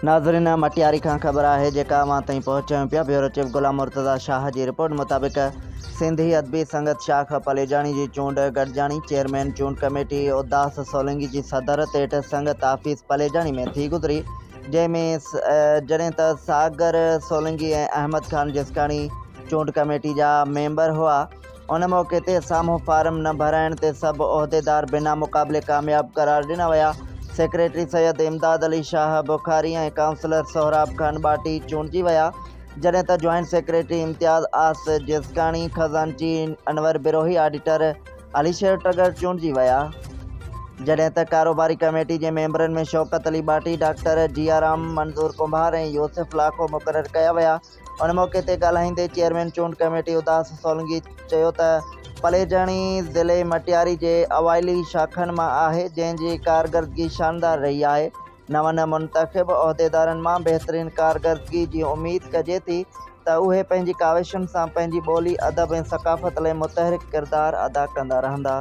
ناظرين مٽياري کان خبر آهي جيڪا اوهان تائين پهچايون پيا بيورو چيف غلام مرتضيٰ شاهه جي رپورٽ مطابق سنڌي ادبي سنگت شاخ پليجاڻي جي چونڊ گڏجاڻي چيئرمين چونڊ ڪميٽي اداس سولنگي جي صدارت هيٺ سنگت آفيس پليجاڻي ۾ ٿي گذري جنهن ۾ جڏهن ته ساگر سولنگي ۽ احمد خان جسڪاڻي چونڊ ڪميٽي جا ميمبر هئا ان موقعي تي سامهون فارم نه ڀرائڻ تي سڀ عهديدار بنا مقابلي ڪامياب قرار ڏنا ويا. سيڪريٽري سيد امداد علي شاهه بخاري ۽ ڪائونسلر سهراب خان ٻاٽي چونڊجي ويا، جڏهن ته جوائنٽ سيڪريٽري امتياز آس جسڪاڻي، خزانچي انور بروهي، آڊيٽر علي شير ٽڳڙ چونڊجي ويا. جڏهن ته ڪاروباري ڪميٽي جي ميمبرن ۾ شوڪت علي ٻاٽي، ڊاڪٽر جيارام، منظور ڪنڀار ۽ يوسف لاکو مقرر ڪيا ويا. ان موقعي تي ڳالهائيندي چيئرمين چونڊ ڪميٽي اداس سولنگي چيو ته پليجاڻي ضلعي مٽياري جي اوائلي شاخن مان آهي جنهن جي ڪارڪردگي شاندار رهي آهي نون منتخب عهديدارن مان بهترين ڪارڪردگي جي اميد ڪجي ٿي ته اهي پنهنجي ڪاوشن سان پنهنجي ٻولي ادب ۽ ثقافت لاء متحرڪ ڪردار ادا ڪندا رهندا.